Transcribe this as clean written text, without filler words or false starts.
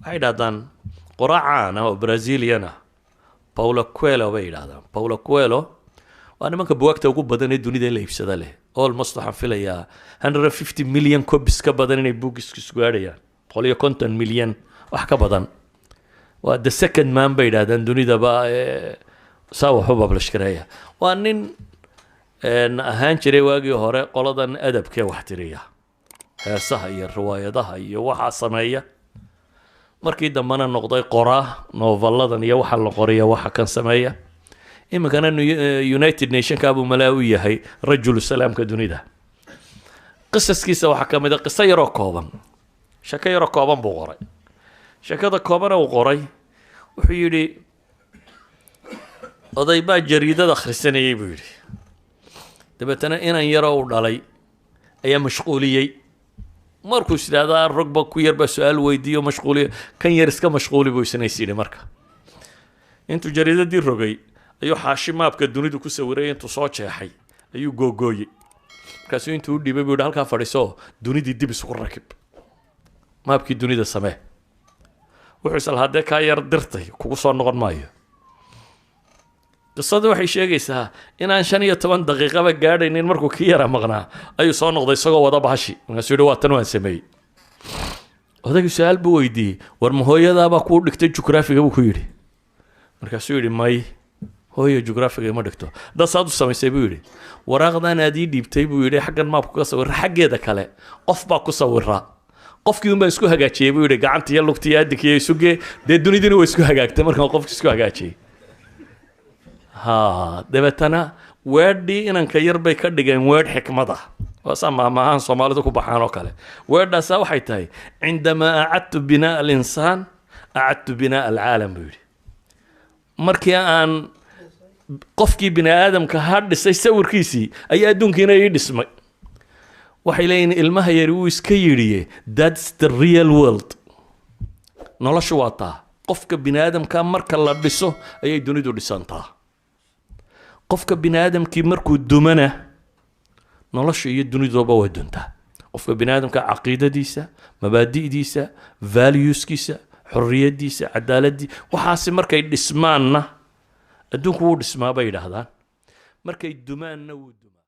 Waxay yidhahdaan qoraa caan ah oo Brazilian ah, Paulo Coelho bay yidhahdaan. Paulo Coelho waa nimanka buwaagta ugu badan ee dunida la iibsada leh. Almost waxaan filayaa 150 million copies ka badan inay buugiskiisu gaadhayaan, 150 milyan wax ka badan. Waa the second man bay yidhahdaan dunidaba saa wax u publish gareeya. Waa nin ahaan jiray waagii hore qoladan adabkee wax tiriya, heesaha iyo riwaayadaha iyo waxaa sameeya, markii dambena noqday qoraa novelladan iyo waxa la qoriya, waxa kan sameeya. Iminkana United Nationka buu malaa u yahay rajulu salaamka dunida. Qisaskiisa waxaa ka mid a qiso yaroo kooban, sheeko yaroo kooban buu qoray. Sheekada koobana uu qoray wuxuu yidhi: oday baa jariidada akhrisanayay, buu yidhi. Dabeetana inan yaroo u dhalay ayaa mashquuliyey. Markuu is idhaahdaa rogba ku yar baa su-aal weydiiyo, mashquuliyo kan yar, iska mashquuli buu isna is yidhi. Marka intuu jariidadii rogay ayuu xaashi maabka dunidu ku sawiray intuu soo jeexay ayuu googooyey. Markaasuu intuu u dhiibay buu yidhi: "Halkaa fadhiso, dunidii dib isugu rakib, maabkii dunida samee." Wuxuu islahaa dee kaa yar dirtay kugu soo noqon maayo. Qisadu waxay sheegaysaa inaan 15 daqiiqaba gaadhaynin markuu kii yara maqnaa ayuu soo noqday isagoo wada bahashi. Markaasuu yihi: "Waa tan, waan sameeyey." Odaygu su-aal buu weydiiyey: "War ma hooyadaabaa kuu dhigtay jugraafiga?" buu ku yidhi. Markaasuu yidhi: "May, hooyo jugraafiga ima dhigto." "Dad saad u samaysay?" buu yidhi. "Waraaqdan aad ii dhiibtay," buu yidhi, "xaggan maabku ka sawira, xaggeeda kale qof baa ku sawira. Qofkii un baan isku hagaajiyey," buu yidhi, "gacanta iyo lugta iyo adinka iyo isugee. Dee dunidina way isku hagaagtay markaan qofki isku hagaajiyey." Ha dabeetana weedhii inanka yar bay ka dhigeen weedh xikmad ah. Waa saa maahmaahaan Soomaalidu ku baxaan oo kale. Weedhaasaa waxay tahay: "عندما أعدت بناء الإنسان أعدت بناء العالم," buu yidhi. Markii aan qofkii bini aadamka ha dhisay sawirkiisii ayaa adduunkiina ii dhismay. Waxay leeyihin ilmaha yari wuu iska yidhiye, that's the real world. Noloshu waa taa: qofka bini aadamka marka la dhiso ayay dunidu dhisantaa. Qofka bini aadamkii markuu dumana, nolosha iyo duniduba way duntaa. Qofka bini aadamka caqiidadiisa, mabaadi'diisa, valueskiisa, xorriyadiisa, cadaaladii, waxaasi markay dhismaanna adduunku wuu dhismaa bay yidhaahdaan, markay dumaanna wuu dumaa.